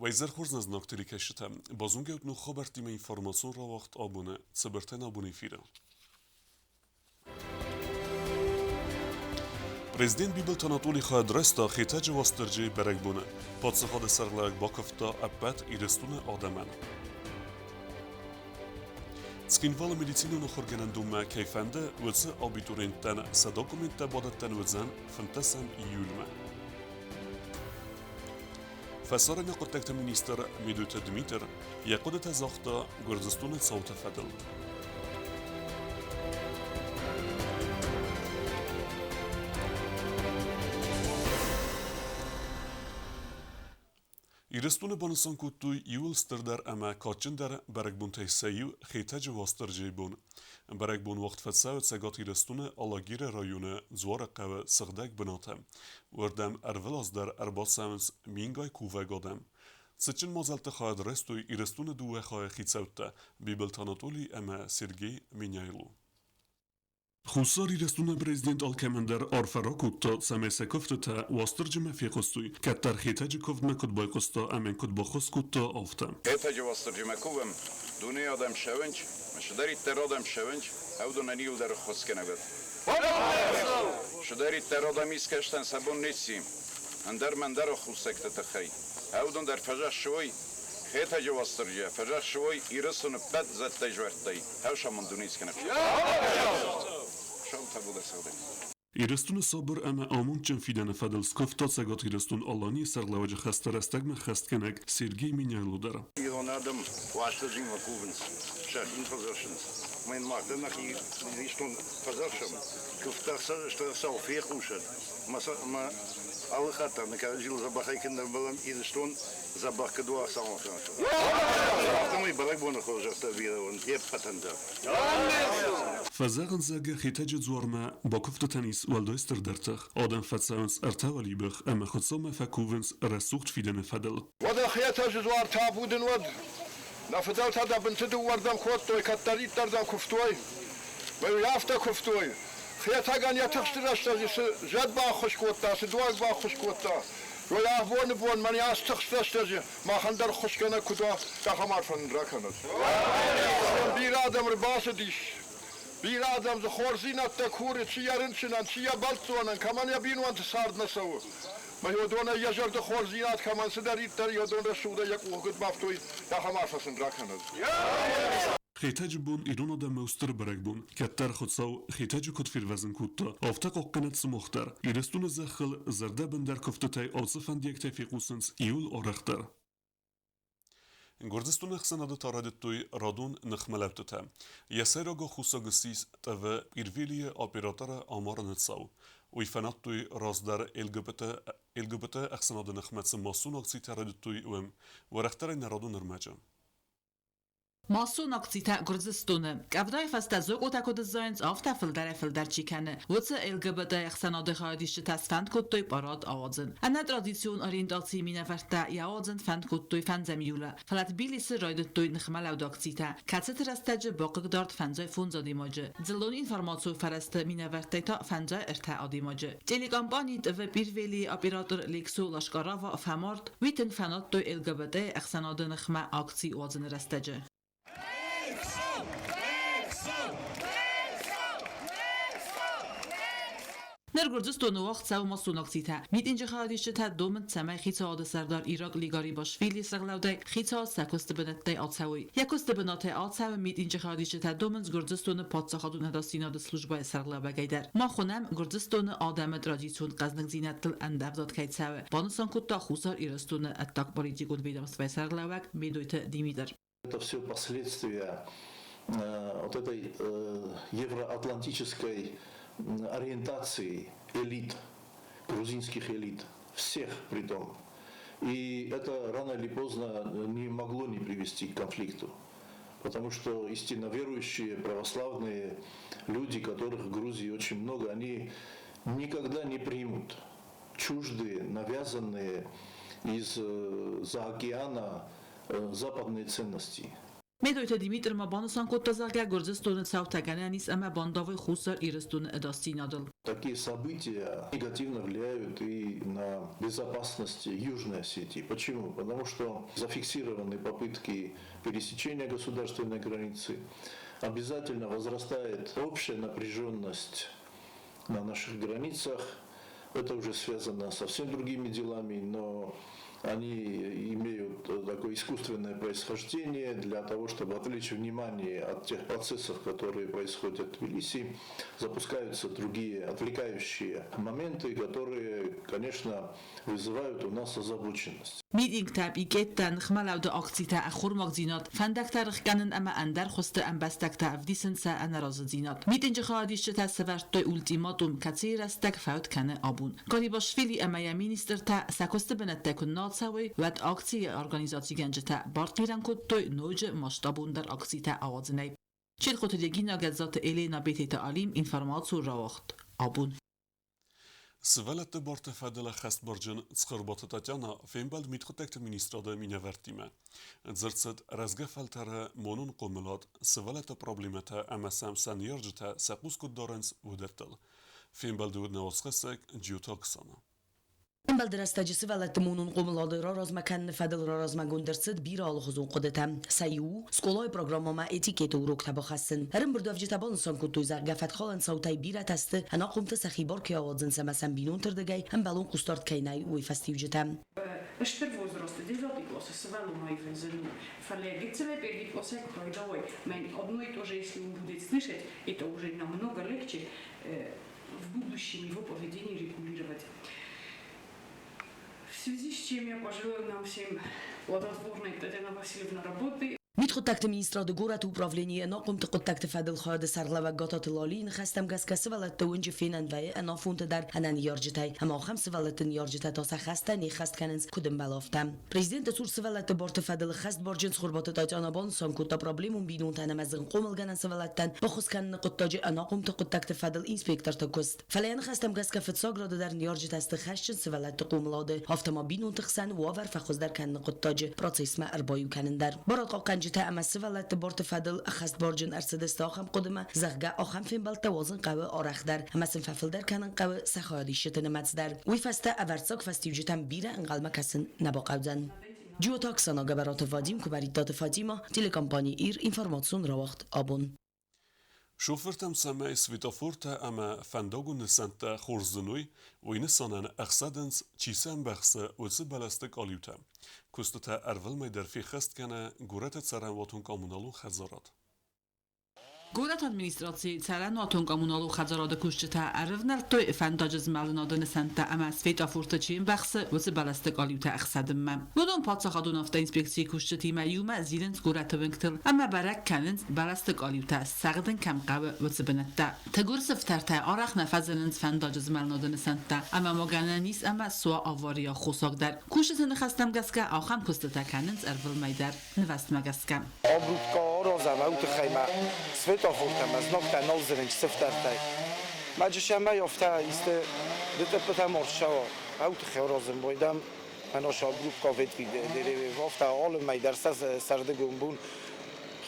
Уӕ изӕр хорз нӕ знаг телекӕсджытӕ! Базонгӕ ут ног хабӕрттимӕ информацион рауагъд абоны Цыбыртӕн абоны эфиры. Президент Бибылты Анатолий хайад райста Хетӕджы Уастырджийы бӕрӕгбоны. Паддзахады сӕргълӕууӕг бакуывта ӕппӕт Ирыстоны адӕмӕн. Цхинвалы медицинон ахуыргӕнӕндонмӕ кӕй фӕнды, уыцы абитуриенттӕн сӕ документтӕ бадӕттӕн уыдзӕн 15 июльмӕ. Фӕсарӕйнаг хъуыддӕгты министр Медойты Дмитр йӕ хъуыдытӕ загъта Гуырдзыстоны цауты фӕдыл. Ирыстоны банысан кодтой иууыл стырдӕр ӕмӕ кадджындӕр бӕрӕгбонтӕй сӕ иу Хетӕджы Уастырджийы бон. Бӕрӕгбон уагъд фӕцӕуы Цӕгат Ирыстоны Алагиры районы Дзуарыхъӕуы сыгъдӕг бынаты. Уырдӕм ӕрвылаз дӕр ӕрбацӕуынц мингай кувӕг адӕм. Цытджын мадзӕлтты хайад райстой Ирыстоны дыууӕ хайы хицӕуттӕ Бибылты Анатолий ӕмӕ Сергей Меняйло. Хуссар Ирыстоны президент алкӕмӕн дӕр арфӕ ракодта, цӕмӕй сӕ куывдтытӕ Уастырджимӕ фехъуыстой, кӕддӕр Хетӕджы куывдмӕ куыд байхъуыста ӕмӕ куыд баххуыс кодта, афтӕ. Хетӕджы Уастырджимӕ кувӕм, дунейы адӕм сӕвынч, цыдӕриддӕр адӕм сӕвынч, ӕвдонӕн иуылдӕр ӕххуысгӕнӕг уӕд. Цыдӕриддӕр адӕм искӕстӕн сӕ бон ници, ӕндӕр мӕндӕр ӕххуссӕгты тыххӕй, ӕвдон дӕр фӕзӕхсой Хетӕджы Уастырджийӕ, фӕзӕхсой Ирыстоны ппӕт зӕдтӕй-зуӕрттӕй. Хӕсамонд дунейы скӕнӕг. Ирыстоны сабыр ӕмӕ амондджын фидӕны фӕдыл скуывта Цӕгат Ирыстон-Аланийы сӕргълӕууӕджы хӕсты рӕстӕгмӕ хӕстгӕнӕг Сергей Меняйло дӕр. Ирон адӕм Уастырджимӕ кувынц, сӕхи фӕдзӕхсынц. Мӕн мах дӕр нӕхи Ирыстон фӕдзӕхсӕм. Куывдтӕ Хуыцау фехъусӕд. Мӕ алы хатт дӕр нӕ кӕрӕдзийыл дзӕбӕхӕй куы нӕ ӕмбӕлӕм, Ирыстон дзӕбӕх куыд уа, цӕуон Афтӕмӕй бӕрӕгбоны хорзӕхтӕ бирӕ уӕнт йе ппӕтӕн дӕр. Фӕзӕгъынц, зӕгъгӕ, Хетӕджы дзуармӕ бакуывдтытӕн ис уӕлдай стырдӕр тых. Адӕм фӕцӕуынц ӕртӕ уӕлибых ӕмӕ Хуыцаумӕ фӕкувынц рӕсугъд фидӕны фӕдыл. Уӕдӕ Хетӕджы дзуар табу дын уӕд! Нӕ фыдӕлтӕ дӕ бынты дыууӕрдӕм кодтой, кӕддӕриддӕр дӕм куывтой. Мӕ афтӕ куывтой. Хетӕгӕн йӕ тыхсты рӕстӕджы цы зӕд баххуыс кодта, цы дуаг баххуыс кодта, уый абоны бон мӕн ацы тыхст рӕстӕджы махӕн дӕр ххуысгӕнӕг куыд уа, ахӕм арфӕ нын ракӕнӕд. Бирӕ адӕм ӕрбацыдис, бирӕ адӕм дзы хорздзинӕдтӕ куры, чи йӕ рынчынӕн, чи йӕ бӕлццонӕн, кӕмӕн йӕ бинонты цард нӕ цӕуы. Мӕ уыдонӕй йӕ зӕрды хорздзинад кӕмӕн цыдӕриддӕр йӕ рӕсугъдӕй йӕ къухы куыд бафтой, ахӕм арфӕ сын ракӕнӕд. Хетӕджы бон ирон адӕмы у стыр бӕрӕгбон. Кӕддӕр Хуыцау Хетӕджы куыд фервӕзын кодта, афтӕ хъахъхъӕнӕд сымах дӕр. Ирыстоны зӕххыл зӕрдӕбындӕр куывдтытӕй алцы фӕндиӕгтӕ фехъусынц иуыл арӕхдӕр. Гуырдзыстоны ӕхсӕнады та райдыдтой радон ныхмӕлӕудтытӕ. Йӕ сӕйраг аххосаг ссис ТВ Пъирвелийы операторы амарыны цау. Уый фӕнадтой раздӕр ЛГБТ ЛГБТ ӕхсӕнады ныхмӕ цы массон акцитӕ райдыдтой, уым. Уӕрӕхдӕрӕй нӕ радон ӕрмӕджы. Массон акцитӕ Гуырдзыстоны. Къӕвдайы фӕстӕ зокъотӕ куыд сзайынц, афтӕ фылдӕрӕй-фылдӕр чи кӕны, уыцы ЛГБТ-ӕхсӕнады хайадисджытӕ сфӕнд кодтой парад ауадзын. Ӕнӕтрадицион ориентацийы минӕвӕрттӕ йӕ ауадзын фӕнд кодтой фӕндзӕм июлы, фӕлӕ Тбилисы райдыдтой ныхмӕлӕуд акцитӕ, кӕцыты рӕстӕджы бахъыгдард фӕндзай фондз адӕймаджы, дзыллон информацион фӕрӕзты минӕвӕрттӕй та фӕндзай ӕртӕ адӕймаджы. Телекомпани ТВ Пирвелийы оператор Лексо Лашкарава фӕмард, Уый тынг фӕнадтой ЛГБТ-ӕхсӕнады ныхмӕ акци уадзыны рӕстӕджы. Ныр Гуырдзыстоны уагъд цӕуы массон акцитӕ. Митинджы хайадисджытӕ домынц, цӕмӕй хицауады сӕрдар Ираклий Гарибашвили сӕргълӕудӕй хицауад сӕ куысты бынӕттӕй ацӕуой. Йӕ куысты бынатӕй ацӕуы митинджы хайадисджытӕ домынц Гуырдзыстоны паддзахадон ӕдасдзинады службӕйы сӕргълӕууӕгӕй дӕр. Мах уынӕм, Гуырдзыстоны адӕмы традицион хъӕздыгдзинӕдтыл ӕндӕвдад кӕй цӕуы, банысан кодта Хуссар Ирыстоны ӕддагполитикон ведомствӕйы сӕргълӕууӕг Медойты Димитр. Это все последствия вот этой евроатлантической ориентации элит, грузинских элит, всех притом. И это рано или поздно не могло не привести к конфликту. Потому что истинно верующие, православные люди, которых в Грузии очень много, они никогда не примут чуждые, навязанные из-за океана западные ценности. Медойты Димитр ма банысан кодта, зӕгъгӕ, Гуырдзыстоны цаутӕ гӕнӕн ис ӕмӕ бандавой Хуссар Ирыстоны ӕдасдзинадыл. Такие события негативно влияют и на безопасность Южной Осетии. Почему? Потому что зафиксированы попытки пересечения государственной границы, обязательно возрастает общая напряженность на наших границах. Это уже связано со совсем другими делами, но они имеют такое искусственное происхождение для того, чтобы отвлечь внимание от тех процессов, которые происходят в Тбилиси. Запускаются другие отвлекающие моменты, которые, конечно, вызывают у нас озабоченность. Митингтӕ, пикеттӕ, ныхмӕлӕуды акцитӕ, ӕххормагдзинад, фӕндӕгтӕ рыхгӕнын ӕмӕ ӕндӕр хуызты ӕмбӕстӕгтӕ ӕвдисынц сӕ ӕнӕразыдзинад. Митинджы хайадисджытӕ сӕвӕрдтой ультиматум, кӕцыйы рӕстӕг фӕуд кӕны абон. Гарибашвили ӕмӕ йӕ министртӕ сӕ куысты бынӕттӕй куы нал цӕуой, уӕд акцийы организацигӕнджытӕ бартхъирӕн кодтой ноджы масштабондӕр акцитӕ ауадзынӕй. Челхъоты Регина, Гӕдзаты Елена, Бететы Алим, информацион рауагъд абон. Сывӕллӕтты барты фӕдыл ӕххӕстбарджын Цхуырбаты Татьяна фембӕлд мидхъуыддӕгты министрады минӕвӕрттимӕ. Дзырд цыд рӕзгӕ фӕлтӕры монон хъомылад, сывӕллӕтты проблемӕтӕ ӕмӕ сӕм сӕ ныййарджытӕ сӕ хъус куыд дарынц, уыдӕттыл. Фембӕлды уыд нӕ уацхӕссӕг Джиоты Оксана. Фембӕлды рӕстӕджы сывӕллӕтты монон хъомылады раразмӕ кӕныны фӕдыл раразмӕгонд ӕрцыд бирӕ алыхуызон хъуыдытӕ. Сӕ иу у скъолайы программӕмӕ этикеты уроктӕ бахӕссын. Ӕрӕмбырдуӕвджытӕ банысан кодтой, зӕгъгӕ, фӕткхалӕн цаутӕй бирӕтӕ сты, ӕнахъомты сӕхи бар кӕй ауадзынц ӕмӕ сӕм бинонты рдыгӕй ӕмбӕлон хъусдард кӕй нӕй, уый фӕстиуджытӕ. Стыр возрасты девятый классы сывӕллон аивын у, фӕлӕ гыццылӕй первый классӕй куы райдауай, мӕн одно и то же, если он будет слышать, это уже намного легче в будущем его поведение регулировать. В связи с чем я пожелаю нам всем плодотворной, Татьяна Васильевна, работы. Мидхъуыддӕгты министрады горӕты управленийы ӕнахъомты хъуыддӕгты фӕдыл хайады сӕргълӕууӕг Гататы Лалийы ныхӕстӕм гӕсгӕ сывӕллӕтты уынджы фенӕн вӕййы ӕнафонты дӕр ӕнӕ ныййарджытӕй, ӕмӕ ахӕм сывӕллӕтты ныййарджытӕ та сӕ хӕстӕ не ххӕст кӕнынц куыд ӕмбӕлы, афтӕ. Президенты цур сывӕллӕтты барты фӕдыл ӕххӕстбарджын Цхуырбаты Татьяна банысан кодта проблемон бинонтӕн ӕмӕ зынхъомылгӕнӕн сывӕллӕттӕн баххуыс кӕныны хъуыддаджы ӕнахъомты хъуыддӕгты фӕдыл инспекторты куыст. Фӕлӕ йӕ ныхӕстӕм гӕсгӕ фыццаг рады дӕр ныййарджытӕ сты хӕсджын сывӕллӕтты хъомылады, афтӕ ма бинонты хсӕн уавӕр фӕхуыздӕр кӕныны хъуыддаджы процессмӕ ӕрбаиу кӕнын дӕр. Барадхъахъхъӕнджытӕ ӕмӕ сывӕллӕтты барты фӕдыл ӕххӕстбарджын ӕрцыдысты ахӕм хъуыдымӕ, зӕгъгӕ, ахӕм фембӕлдтӕ уадзын хъӕуы арӕхдӕр ӕмӕ сын фӕфылдӕр кӕнын хъӕуы сӕ хайадисджыты нымӕц дӕр. Уый фӕстӕ ӕвӕрццаг фӕстиуджытӕм бирӕ ӕнхъӕлмӕ кӕсын нӕ бахъӕудзӕн. Джиоты Оксана, Гӕбӕраты Вадим, Куымӕридтаты Фатимӕ, телекомпани Ир, информацион рауагъд абон. Шофыртӕм цӕмӕй светофортӕ ӕмӕ фӕндагон нысӕнттӕ хорз зыной, уый нысанӕн ӕхсӕдынц, чи сӕ ӕмбӕхсы, уыцы бӕлӕсты къалиутӕ. Куыстытӕ ӕрвылмӕй дӕр феххӕст кӕны горӕты цӕрӕнуатон-коммуналон хӕдзарад. Горӕты администрацийы цӕрӕнуатон-коммуналон хӕдзарады кусджытӕ ӕрывнӕлдтой фӕндаджы змӕлынады нысӕнттӕ ӕмӕ светофорты чи ӕмбӕхсы, уыцы бӕлӕсты къалиутӕ ӕхсӕдынмӕ. Уыдон паддзахадон автоинспекцийы кусджытимӕ иумӕ зилынц горӕты уынгтыл ӕмӕ бӕрӕг кӕнынц бӕлӕсты къалиутӕ цӕгъдын кӕм хъӕуы, уыцы бынӕттӕ. Тыгуыр сыфтӕртӕ арӕх нӕ фӕзынынц фӕндаджы змӕлынады нысӕнттӕ ӕмӕ ма гӕнӕн ис ӕмӕ суа аварийы аххосаг дӕр. Кусджыты ныхӕстӕм гӕсгӕ ахӕм куыстытӕ кӕнынц ӕрвылмӕй дӕр нывӕстмӕ гӕсгӕ. Обрубка аразӕм, ау тыххӕй ма светофортӕ ма знӕгтӕ нал зынынц сыфтӕртӕй. Ма джысӕмӕй афтӕ исты дытъыппытӕ ма рцӕуа, ау тыххӕй аразын байдам. Мӕнӕ обрубка ветви деревьев афтӕ алы мӕй дӕр сӕ сӕрдыгон бон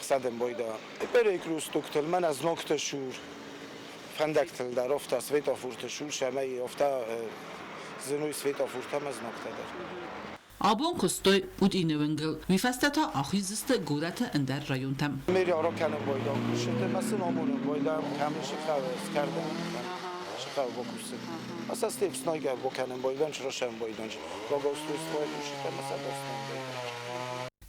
хсӕдын байда. Перекрёстоктыл мӕнӕ знӕгты сур фӕндӕгтыл дӕр афтӕ светофорты сур сӕмӕй афтӕ зыной светофортӕ ӕмӕ знӕгтӕ дӕр. Абон куыстой Путины уынгыл, уый фӕстӕ та ахиздзысты горӕты ӕндӕр районтӕм. Мэрия кӕнын байдам кусыты, мӕ сын амонын байдам, кӕм сыхъӕуы скӕрдын, сыхъӕуы бакусын. Аса стефснайгӕ бакӕнын байдан, чырысӕн байдан, благоустройство кусыты ӕмӕ сӕ бафснайын байдан.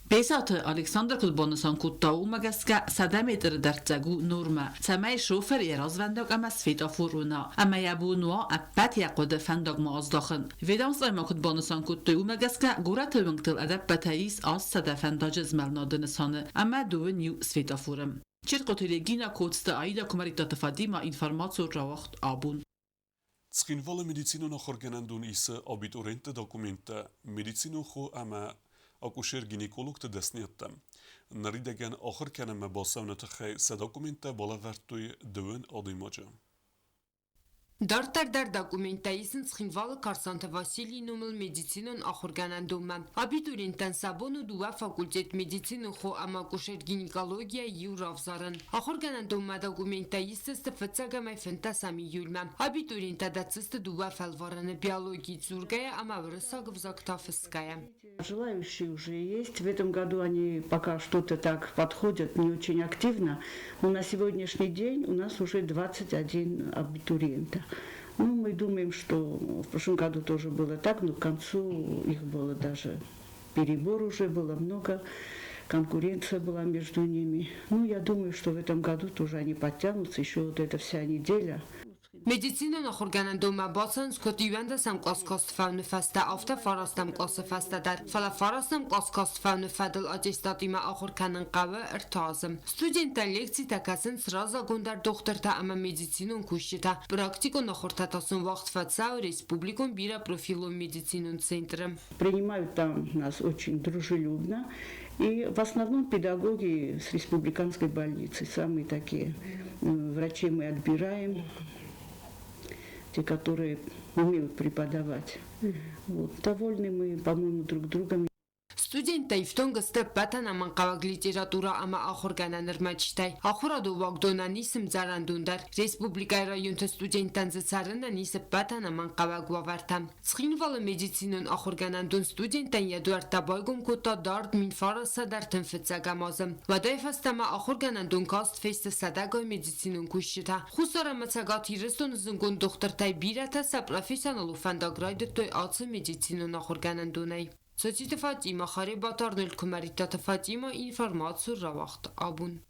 Бесаты Александр куыд банысан кодта, уымӕ гӕсгӕ 100 метры дӕрддзӕг у нормӕ, цӕмӕй шофыр йӕ развӕндаг ӕмӕ светофор уына ӕмӕ йӕ бон уа ӕппӕт йӕ хъуыды фӕндагмӕ аздахын. Ведомствойы ма куыд банысан кодтой, уымӕ гӕсгӕ горӕты уынгтыл ӕдӕппӕтӕй ис 800 фӕндаджы змӕлынады нысаны ӕмӕ дыууын иу светофоры. Черкъоты Регина, Коцты Аида, Куымӕридтаты Фатимӕ, информацион рауагъд абон. Цхинвалы медицинон ахуыргӕнӕндон исы абитуриентты документтӕ медицинон хо ӕмӕ акушер-гинекологты дӕсныйӕдтӕм. Ныридӕгӕн ахуыр кӕнынмӕ бацӕуыны тыххӕй сӕ документтӕ балӕвӕрдтой дыууын адӕймаджы. Дарддӕр дӕр документтӕ исынц Цхинвалы Карсанты Василийы номыл медицинон ахуыргӕнӕндонмӕ. Абитуриенттӕн сӕ бон у дыууӕ факультет медицинон хо ӕмӕ акушер-гинекологийӕ иу равзарын. Ахуыргӕнӕндонмӕ документтӕ исдзысты фыццӕгӕмӕй фынддӕсӕм июльмӕ. Абитуриенттӕ дӕтдзысты дыууӕ фӕлварӕны биологи дзургӕйӕ ӕмӕ уырыссаг ӕвзаг та фысгӕйӕ. Желающие уже есть. В этом году они пока что-то так подходят не очень активно. Но на сегодняшний день у нас уже 21 абитуриента. Ну, мы думаем, что в прошлом году тоже было так, но к концу их было даже перебор уже было много, конкуренция была между ними. Ну, я думаю, что в этом году тоже они подтянутся, еще вот эта вся неделя. Медицинон ахуыргӕнӕндонмӕ бацӕуынц куыд иуӕндӕсӕм кълас каст фӕуыны фӕстӕ, афтӕ фарастӕм къласы фӕстӕ дӕр. Фӕлӕ фарастӕм кълас каст фӕуыны фӕдыл аттестатимӕ ахуыр кӕнын хъӕуы ӕртӕ азы. Студенттӕ лекцитӕ кӕсынц раззагондӕр дохтыртӕ ӕмӕ медицинон кусджытӕ. Практикон ахуыртӕ та сын уагъд фӕцӕуы республикон бирӕпрофилон медицинон центры. Принимают там нас очень дружелюбно. И в основном педагоги с республиканской больницы, самые такие врачи мы отбираем, те, которые умеют преподавать. Вот. Довольны мы, по-моему, друг другом. Студенттӕ ифтонг сты ӕппӕт ӕнӕмӕнгхъӕуӕг литературӕ ӕмӕ ахуыргӕнӕн ӕрмӕджытӕй. Ахуырадон уагдонӕн ис ӕмдзӕрӕндон дӕр. Республикӕйы районты студенттӕн дзы цӕрынӕн ис ӕппӕт ӕнӕмӕнгхъӕуӕг уавӕртӕ. Цхинвалы медицинон ахуыргӕнӕндон студенттӕн йӕ дуӕрттӕ байгом кодта дард 1935 азы. Уӕдӕй фӕстӕмӕ ахуыргӕнӕндон каст фесты сӕдӕгай медицинон кусджытӕ. Хуссар ӕмӕ Цӕгат Ирыстоны зындгонд дохтыртӕй бирӕтӕ сӕ профессионалон фӕндаг райдыдтой ацы медицинон ахуыргӕнӕндонӕй. Цоциты Фатимӕ, Харебаты Арнольд Куымӕридтаты Фатимӕ информаци рауагъта абон.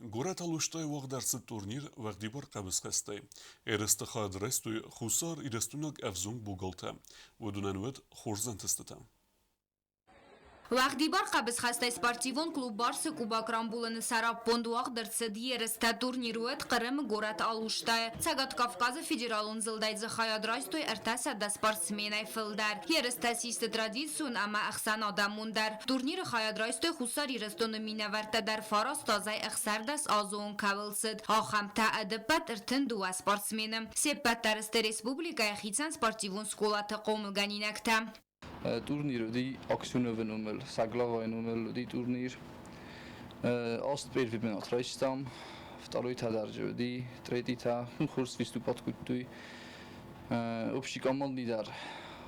Горӕт Алустайы уагъд ӕрцыд турнир уӕгъдибар хъӕбысхӕстӕй. Ерысты хайад райстой Хуссар Ирыстойнаг ӕвзонг богалтӕ. Уыдонӕн уыд хорз ӕнтыстытӕ. Уӕгъдибар хъӕбысхӕстӕй спортивон клуб Барсы Кубок рамбулыны сӕраппонд уагъд ӕрцыд ерыстӕ. Турнир уӕд Хъырымы горӕт Алустайы. Цӕгат Кавказы федералон зылдӕй дзы хайад райстой 300 спортсменӕй фылдӕр. Ерыстӕ систы традицион ӕмӕ ӕхсӕнадӕмон дӕр. Турниры хайад райстой Хуссар Ирыстоны минӕвӕрттӕ дӕр фараст азӕй 16 азы онг кӕуыл цыд, ахӕмтӕ ӕдӕппӕт 32 спортсмены. Се ппӕт дӕр сты республикӕйы хицӕн спортивон скъолаты хъомылгӕнинӕгтӕ. Турнир уыди Аксюновы номыл, Саглавайы номыл уыди турнир. Аст первый бынат райстам, второй та дӕр уыди, третий та хорз выступать кодтой. Общий командный дӕр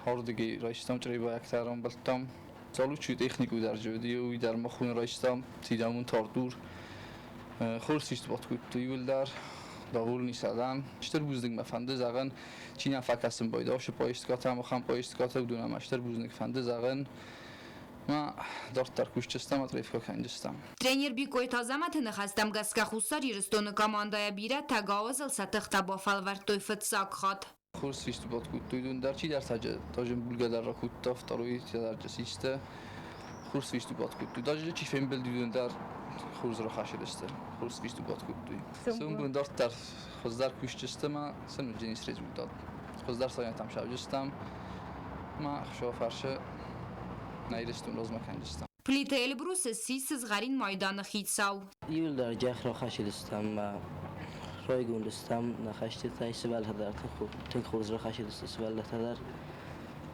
ардыгӕй райстам, чъребайӕгтӕ рамбылдтам. Залучи технику дӕр уыди, уый дӕр махуын райстам, Цидамон Артур. Хорз выступать кодтой иуылдӕр, довольный сӕдӕм. Стыр бузныг мӕ фӕнды зӕгъын, чи нӕ фӕкӕсын байдаусы поездкӕтӕм, ахӕм поездкӕтӕ уыдон ӕмӕ стыр бузныг фӕнды зӕгъын. Ма дарддӕр кусджыстӕм, отрывка кӕнджыстӕм. Тренер Бикойты Азӕмӕты ныхӕстӕм гӕсгӕ Хуссар Ирыстоны командӕйӕ бирӕтӕ гауызыл сӕ тыхтӕ бафӕлвӕрдтой фыццаг хатт. Хорз выступать кодтой, уыдон дӕр чидӕртӕ тоже булгӕ дӕр ракодта, второй дӕр систы. Хорз выступать кодтой. Даже чи фембӕлд, уыдон дӕр хорз рахасыдысты, хорз выступать кодтой. Сымбын дарддӕр хуыздӕр кусджысты ма сын уыдзӕнис результат. Хуыздӕр сӕнӕтӕм сӕвджыстӕм ма ӕхсӕв фарсы нӕ Ирыстон размӕ кӕнджыстӕм. Плиты Эльбрус ссис сызгъӕрин майданы хицау. Иуылдӕр джах рахасыдыстӕм ӕмӕ райгонд стӕм нӕ хӕстытӕй сывӕллӕттӕ дӕр тынг хорз рахасыдысты сывӕллӕттӕ дӕр.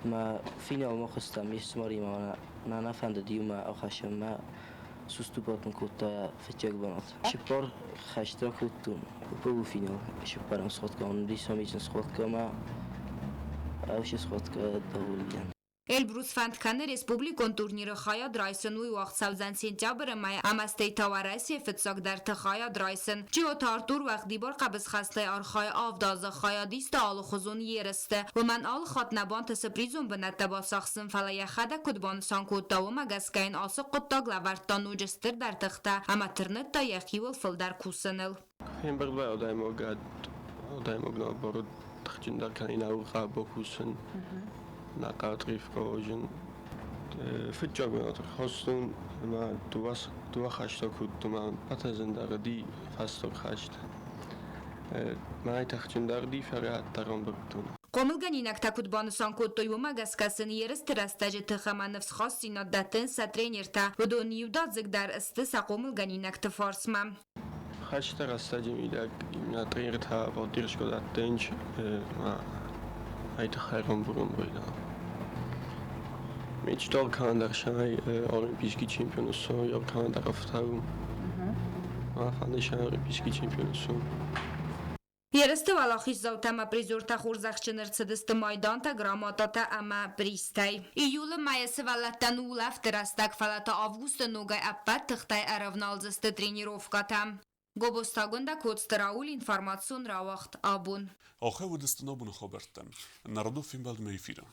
Ӕмӕ финалмӕ хызтам ме фсымӕримӕ нӕ нӕ фӕндыд иумӕ ахӕссӕм мӕ суступат мын кодта фыццаг бынат. Цыппар хӕст ракодтон полуфинал цыппӕрӕм сходка уыдис ӕмӕ сходка ӕмӕ ӕвсе сходка доволен дӕн. Эльбрус фӕнд кӕны республикон турниры хайад райсын. Уый уагъд цӕудзӕн сентябры мӕйы ӕмӕ стӕй та Уӕрӕсейы фыццагдӕрты хайад райсын. Джиоты Артур уӕгъдибар хъӕбысхӕстӕй архайы авд азы, хайадиста алыхуызон ерысты. Уымӕн алы хатт нӕ бантысы призон бынӕттӕ бацахсын, фӕлӕ йӕхӕдӕг куыд банысан кодта, уымӕ гӕсгӕ йын ацы хъуыддаг лӕвӕрдта ноджы стырдӕр тыхтӕ ӕмӕ тырныдта йӕхиуыл фылдӕр кусыныл. Фембӕлдмӕ адӕймагад адӕймаг наоборот тыхджындӕр кӕнин бакусын, нӕ хъӕдрифгӕуӕджын. Фыццаг бынат ӕрхастон ӕмӕ дыууӕ хӕсты кодтон ӕмӕ ӕппӕты зындӕр уыди фӕстаг хӕст. Мӕнӕй тыхджындӕр уыди, фӕлӕ дӕр ӕмбырдтон. Хъомылгӕнинӕгтӕ куыд банысан кодтой, уымӕ гӕсгӕ сын ерысты рӕстӕджы тых ӕмӕ ныфсхастдзинад дӕттынц сӕ тренертӕ. Уыдон иудадзыг дӕр сты сӕ хъомылгӕнинӕгты фарсмӕ. Хӕсты рӕстӕджы мидӕг иннӕ тренертӕ поддержка дӕттынц, ай тыххӕй рамбурын. Мечтал кӕнӕ олимпийский чемпион ссу, я кӕнӕ ӕфтау. Фӕнды олимпийский чемпион ссу. Ерысты уӕлахиздзаутӕ ӕмӕ призертӕ хорзӕхджын ӕрцыдысты майдантӕ, грамотатӕ ӕмӕ призтӕй. Июлы мӕйы сывӕллӕттӕн улӕфты рӕстӕг, фӕлӕ та августы ногӕй ӕппӕт тыхтӕй ӕрӕвналдзысты тренировкӕтӕм. Гобозты Агуындӕ, Коцты Рауль, информацион рауагъд Абон. Ахӕм уыдысты нӕ абоны хабӕрттӕ. Нӕ радон фембӕлдмӕ эфиры.